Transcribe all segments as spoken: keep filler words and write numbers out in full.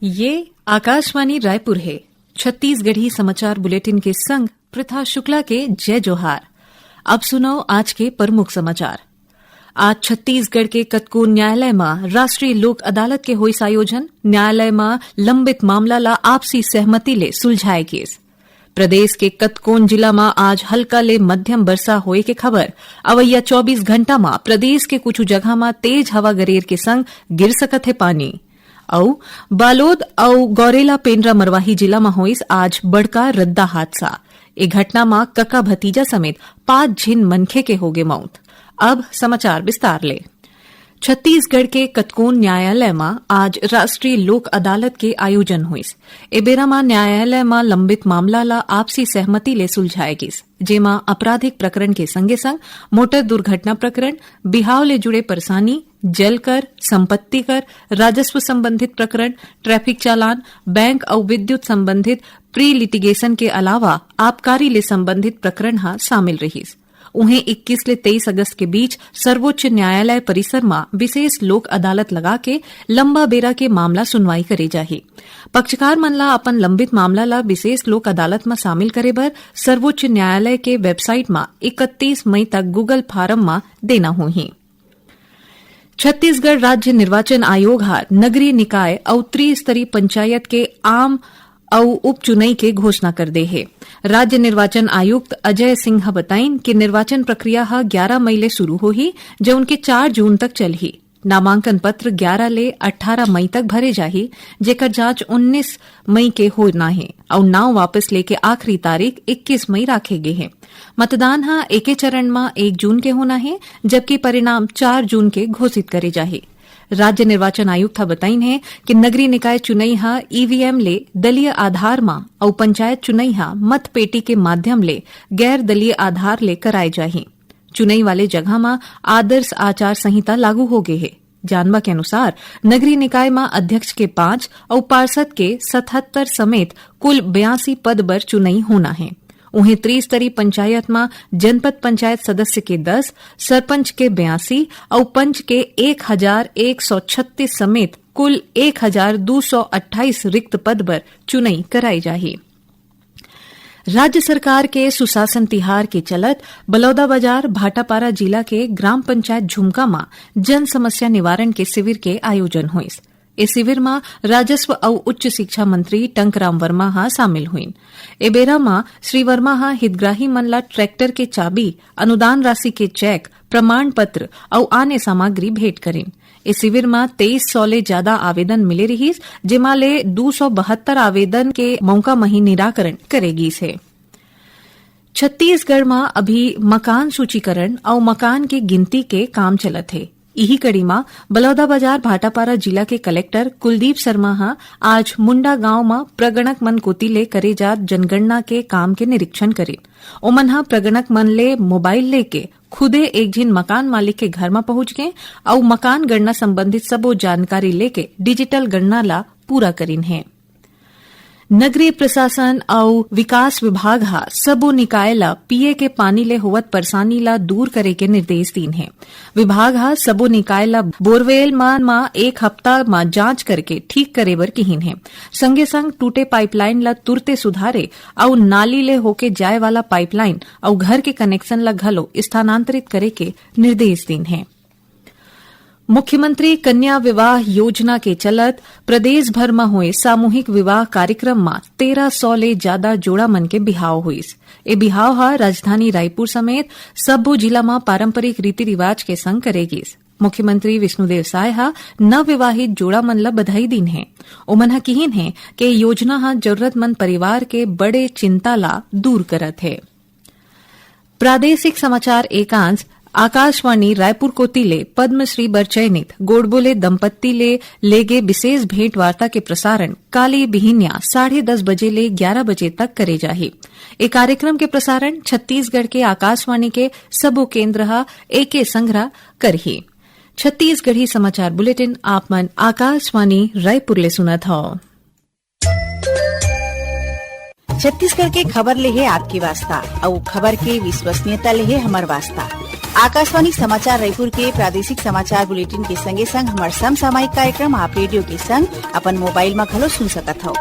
ये आकाशवाणी रायपुर हे। छत्तीसगढ़ी समाचार बुलेटिन के संग प्रथा शुक्ला के जय जोहार। अब सुनव आज के प्रमुख समाचार। आज छत्तीसगढ़ के कतकोन न्यायालय म राष्ट्रीय लोक अदालत के होइस आयोजन। न्यायालय म लंबित मामला ला आपसी सहमति ले सुलझाए गेस। प्रदेश के कतकोन जिला म आज हल्का ले मध्यम बरसा होए के खबर। अवइया चौबीस घंटा म प्रदेश के कुछु जगह म तेज हवा गरेर के संग गिर सकत हे पानी। अउ बालोद अउ गौरेला पेंड्रा मरवाही जिला म होइस आज बड़का रद्दा हादसा। ए घटना म कका भतीजा समेत पांच झिन मनखे के होगे मौत। अब समाचार विस्तार ले। छत्तीसगढ़ के कतकोन न्यायालय म आज राष्ट्रीय लोक अदालत के आयोजन होइस। ए बेरा म न्यायालय म लंबित मामला ला आपसी सहमति ले सुलझाए गिस, जेमा आपराधिक प्रकरण के संगे-संग मोटर दुर्घटना प्रकरण, बिहाव ले जुड़े परेशानी, जल कर, संपत्ति कर, राजस्व संबंधित प्रकरण, ट्रैफिक चालान, बैंक अउ विद्युत संबंधित प्री लिटिगेशन के अलावा आबकारी ले संबंधित प्रकरण ह शामिल रहिस। उहें, इक्कीस ले तेईस अगस्त के बीच सर्वोच्च न्यायालय परिसर म विशेष लोक अदालत लगा के लंबा बेरा के मामला सुनवाई करे जाही। पक्षकार मन ला अपन लंबित मामला ला विशेष लोक अदालत म शामिल करे बर सर्वोच्च न्यायालय के वेबसाइट म इकतीस मई तक Google फॉर्म म देना होही। छत्तीसगढ़ राज्य निर्वाचन आयोग ह नगरीय निकाय अउ त्रिस्तरीय पंचायत के आम अउ उपचुनई के घोषणा कर दे हे। राज्य निर्वाचन आयुक्त अजय सिंह ह बताइन कि निर्वाचन प्रक्रिया ह ग्यारा मई ले शुरू होही, जउन के चार जून तक चलही। नामांकन पत्र ग्यारा ले अट्ठारह मई तक भरे जाही, जेकर जांच उन्नीस मई के होना हे अउ नांव वापस लेके आखिरी तारीख इक्कीस मई राखे गे हे। मतदान ह एके चरण म एक जून के होना हे, जबकि परिणाम चार जून के घोषित करे जाही। राज्य निर्वाचन आयुक्त ह बताइन हे कि नगरीय निकाय चुनई ह ईवीएम ले दलीय आधार म अउ पंचायत चुनई ह मतपेटी के माध्यम ले गैर दलीय आधार ले कराए जाही। चुनई वाले जगह म आदर्श आचार संहिता लागू होगे हे। जानबा के अनुसार, नगरीय निकाय म अध्यक्ष के पांच अउ पार्षद के सतहत्तर समेत कुल बयासी पद बर चुनई होना हे। उहें, त्रिस्तरीय पंचायत म जनपद पंचायत सदस्य के दस, सरपंच के बयासी अउ पंच के एक हजार एक सौ छत्तीस समेत कुल एक हजार दू सौ अट्ठाईस रिक्त पद बर चुनई कराई जाही। राज्य सरकार के सुशासन तिहार के चलत बलौदाबाजार भाटापारा जिला के ग्राम पंचायत झुमका म जन समस्या निवारण के शिविर के आयोजन होइस। ए शिविर म राजस्व अउ उच्च शिक्षा मंत्री टंकराम वर्मा ह शामिल होइन। ए बेरा म श्री वर्मा ह हितग्राही मन ला ट्रैक्टर के चाबी, अनुदान राशि के चेक, प्रमाण पत्र अउ आने सामग्री भेंट करिन। ए शिविर म तेईस सौ ले जादा आवेदन मिले रिहिस, जेमा ले दू सौ बहत्तर आवेदन के मौका म ही निराकरण करे गिस हे। छत्तीसगढ़ म अभी मकान सूचीकरण अउ मकान के गिनती के काम चलत हे। इही कड़ी म बलौदाबाजार भाटापारा जिला के कलेक्टर कुलदीप शर्मा ह आज मुंडा गांव म प्रगणक मन कोति ले करे जात जनगणना के काम के निरीक्षण करिन। ओमन ह प्रगणक मन ले मोबाइल लेके खुदे एक झिन मकान मालिक के घर म पहुंच गे अउ मकान गणना संबंधित सबो जानकारी लेके डिजिटल गणना ला पूरा करिन हे। नगरीय प्रशासन अउ विकास विभाग ह सबो निकाय ल पीए के पानी ले होवत परेशानी ल दूर करे के निर्देश दीन हे। विभाग ह सबो निकाय ल बोरवेल मन म एक हफ्ता म जांच करके ठीक करे बर किहिन हे। संगे संग टूटे पाइपलाइन ल तुरते सुधारे अउ नाली ले होके जाए वाला पाइपलाइन अउ घर के कनेक्शन ल घलो स्थानांतरित करे के निर्देश दीन हे। मुख्यमंत्री कन्या विवाह योजना के चलत प्रदेश भर म होए सामूहिक विवाह कार्यक्रम म तेरह सौ ले जादा जोड़ा मन के बिहाव होइस। ए बिहाव ह राजधानी रायपुर समेत सब्बो जिला म पारंपरिक रीति रिवाज के संग करे गिस। मुख्यमंत्री विष्णुदेव साय ह नवविवाहित जोड़ा मन ल बधाई दीन हे। ओमन ह किहिन हे के योजना ह जरूरतमंद परिवार के बड़े चिंता ला दूर करत हे। प्रादेशिक समाचार एकांश आकाशवाणी रायपुर कोति ले पद्मश्री बर चयनित गोडबोले दंपत्ति ले लेगे विशेष भेंट वार्ता के प्रसारण काली बिहिनिया साढ़े दस बजे ले ग्यारह बजे तक करे जाही। ए कार्यक्रम के प्रसारण छत्तीसगढ़ के आकाशवाणी के सबो केंद्र ह एके संघरा करही। छत्तीसगढ़ी समाचार बुलेटिन आप मन आकाशवाणी रायपुर ले सुनत हव। छत्तीसगढ़ के खबर ले हे आपके वास्ता, अउ खबर के विश्वसनीयता ले हे हमर वास्ता। आकाशवाणी समाचार रायपुर के प्रादेशिक समाचार बुलेटिन के संगे संग हमर समसामयिक कार्यक्रम आप रेडियो के संग अपन मोबाइल म घलो सुन सकत हव।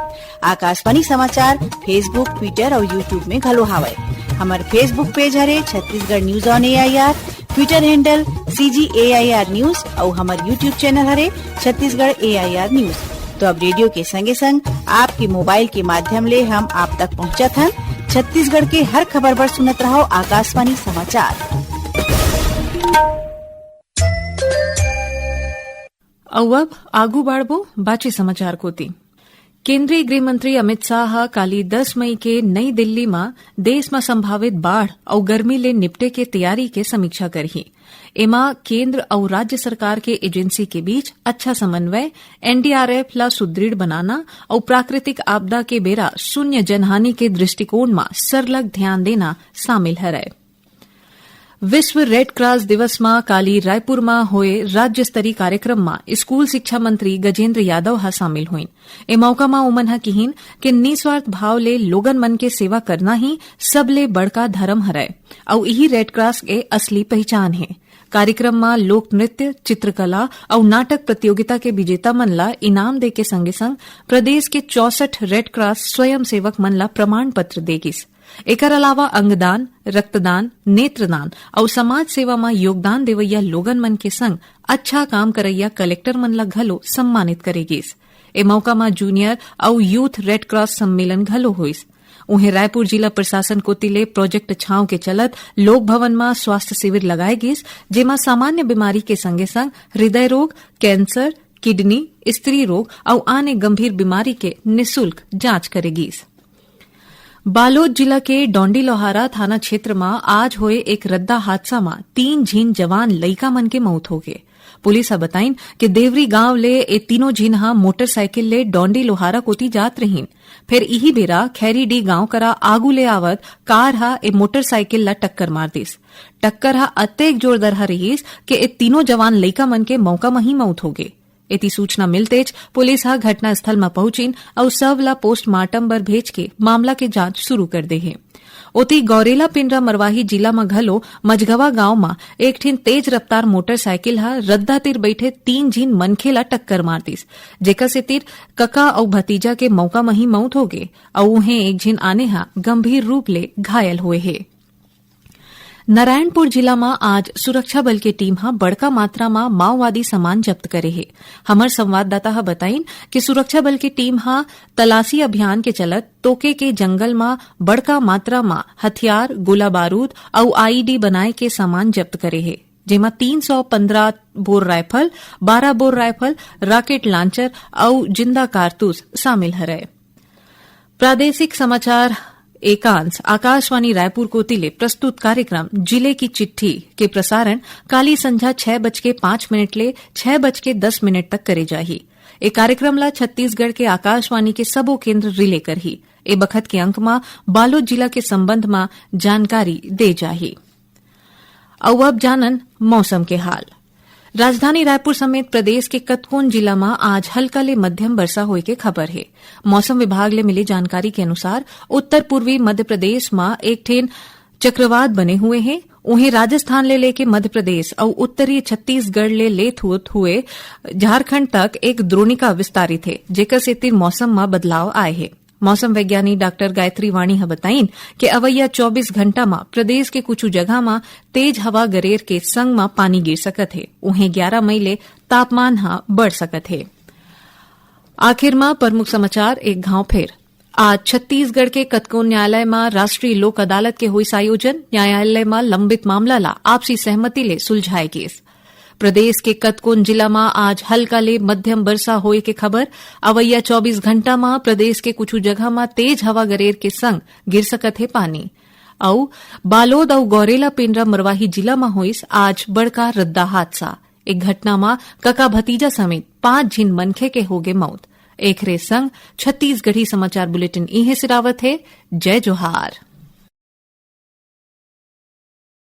आकाशवाणी समाचार Facebook, Twitter अउ YouTube में घलो हावय। हमर Facebook पेज हरे Chhattisgarh news on AIR, Twitter handle CG AIR news अउ हमर YouTube चैनल हरे छत्तीसगढ़ एआईआर न्यूज। तो अब रेडियो के संगे संग आपके मोबाइल के माध्यम ले हम आप तक पहुंचत हन। छत्तीसगढ़ के हर खबर बर सुनत रहव आकाशवाणी समाचार। अउ अब आगू बाढ़बो बाचे समाचार कोति। केंद्रीय गृह मंत्री अमित शाह ह काली दस मई के नई दिल्ली म देश म संभावित बाढ़ अउ गर्मी ले निपटे के तैयारी के समीक्षा करही। एमा केंद्र अउ राज्य सरकार के एजेंसी के बीच अच्छा समन्वय, एनडीआरएफ ला सुदृढ़ बनाना अउ प्राकृतिक आपदा के बेरा शून्य जनहानि के दृष्टिकोण म सरलग ध्यान देना शामिल हरय। विश्व रेड क्रॉस दिवस म काली रायपुर म होए राज्य स्तरीय कार्यक्रम म स्कूल शिक्षा मंत्री गजेंद्र यादव ह शामिल होइन। ए मौका म ओमन ह किहिन के निस्वार्थ भाव ले लोगन मन के सेवा करना ही सबले बड़का धर्म हरय अउ इही रेड क्रॉस के असली पहिचान हे। कार्यक्रम म लोक नृत्य, चित्रकला अउ नाटक प्रतियोगिता के विजेता मन ल इनाम दे के संगे संग प्रदेश के चौसठ रेड क्रॉस स्वयंसेवक मन ल प्रमाण पत्र दे गिस। एकर अलावा अंगदान, रक्तदान, नेत्रदान अउ समाज सेवा म योगदान देवइया लोगन मन के संग अच्छा काम करइया कलेक्टर मन ल घलो सम्मानित करे गिस। ए मौका म जूनियर अउ यूथ रेड क्रॉस सम्मेलन घलो होइस। उहें, रायपुर जिला प्रशासन कोति ले प्रोजेक्ट छांव के चलत लोक भवन म स्वास्थ्य शिविर लगाए गिस, जेमा सामान्य बीमारी के संगे संग हृदय रोग, कैंसर, किडनी, स्त्री रोग अउ आने गंभीर बीमारी के निशुल्क जांच करे गिस। बालोद जिला के डोंडी लोहारा थाना क्षेत्र म आज होए एक रद्दा हादसा म तीन झिन जवान लइका मन के मौत होगे। पुलिस ह बताइन कि देवरी गांव ले ए तीनों झिन ह मोटरसाइकिल ले डोंडी लोहारा कोति जात रहिन। फेर इही बेरा खैरीडीह गांव करा आगू ले आवत कार ह ए मोटरसाइकिल ला टक्कर मार दिस। टक्कर ह अतेक जोरदार ह रिहिस कि ए तीनों जवान लइका मन के मौका म ही मौत होगे। एती सूचना मिलतेच पुलिस ह घटनास्थल म पहुंचिन अउ शव ला पोस्टमार्टम बर भेज के मामला के जांच शुरू कर दे हे। ओती गौरेला पेंड्रा मरवाही जिला म घलो मझगवा गांव म एक ठिन तेज रफ्तार मोटरसाइकिल ह रद्दा तीर बइठे तीन झिन मनखे ला टक्कर मार दिस, जेकर सेतिर कका अउ भतीजा के मौका म ही मौत होगे अउ उहें एक झिन आने ह गंभीर रूप ले घायल होए हे। नारायणपुर जिला म आज सुरक्षा बल के टीम ह बड़का मात्रा म माओवादी सामान जब्त करे हे। हमर संवाददाता ह बताइन कि सुरक्षा बल के टीम ह तलाशी अभियान के चलत तोके के जंगल म बड़का मात्रा म हथियार, गोला बारूद अउ आईईडी बनाए के सामान जब्त करे हे, जेमा तीन सौ पंद्रह बोर रायफल, बारह बोर रायफल, रॉकेट लॉन्चर अउ जिंदा कारतूस शामिल हरय। प्रादेशिक समाचार एकांश आकाशवाणी रायपुर कोति ले प्रस्तुत कार्यक्रम जिले की चिट्ठी के प्रसारण काली संझा छह बज के पाँच मिनट ले छह बज के दस मिनट तक करे जाही। ए कार्यक्रम ला छत्तीसगढ़ के आकाशवाणी के सबो केंद्र रिले करही। ए बखत के अंक म बालोद जिला के संबंध म जानकारी दे जाही। अउ अब जानन मौसम के हाल। राजधानी रायपुर समेत प्रदेश के कतकोन जिला म आज हल्का ले मध्यम वर्षा होए के खबर हे। मौसम विभाग ले मिले जानकारी के अनुसार, उत्तर पूर्वी मध्य प्रदेश म एक ठेन चक्रवात बने हुए हे। उहें, राजस्थान ले लेके मध्य प्रदेश अउ उत्तरी छत्तीसगढ़ ले लेत होत हुए झारखंड तक एक द्रोणिका विस्तारित हे, जेकर सेतिर मौसम म बदलाव आए हे। मौसम वैज्ञानिक डॉक्टर गायत्री वाणी ह बताइन कि अवइया चौबीस घंटा म प्रदेश के कुछु जगह म तेज हवा गरेर के संग म पानी गिर सकत हे। उहें, ग्यारह मई ले तापमान ह बढ़ सकत हे। आखिर म प्रमुख समाचार एक घांव फेर। आज छत्तीसगढ़ के कतको न्यायालय म राष्ट्रीय लोक अदालत के होइस आयोजन। न्यायालय म लंबित मामला ला आपसी सहमति ले सुलझाए गिस। प्रदेश के कतकोन जिला म आज हल्का ले मध्यम वर्षा होए के खबर। अवइया चौबीस घंटा म प्रदेश के कुछु जगह म तेज हवा गरेर के संग गिर सकत हे पानी। अउ बालोद अउ गौरेला पेंड्रा मरवाही जिला म होइस आज बड़का रद्दा हादसा। एक घटना म कका भतीजा समेत पांच झिन मनखे के होगे मौत। एखरे संग छत्तीसगढ़ी समाचार बुलेटिन इहें सिरावत हे। जय जोहार।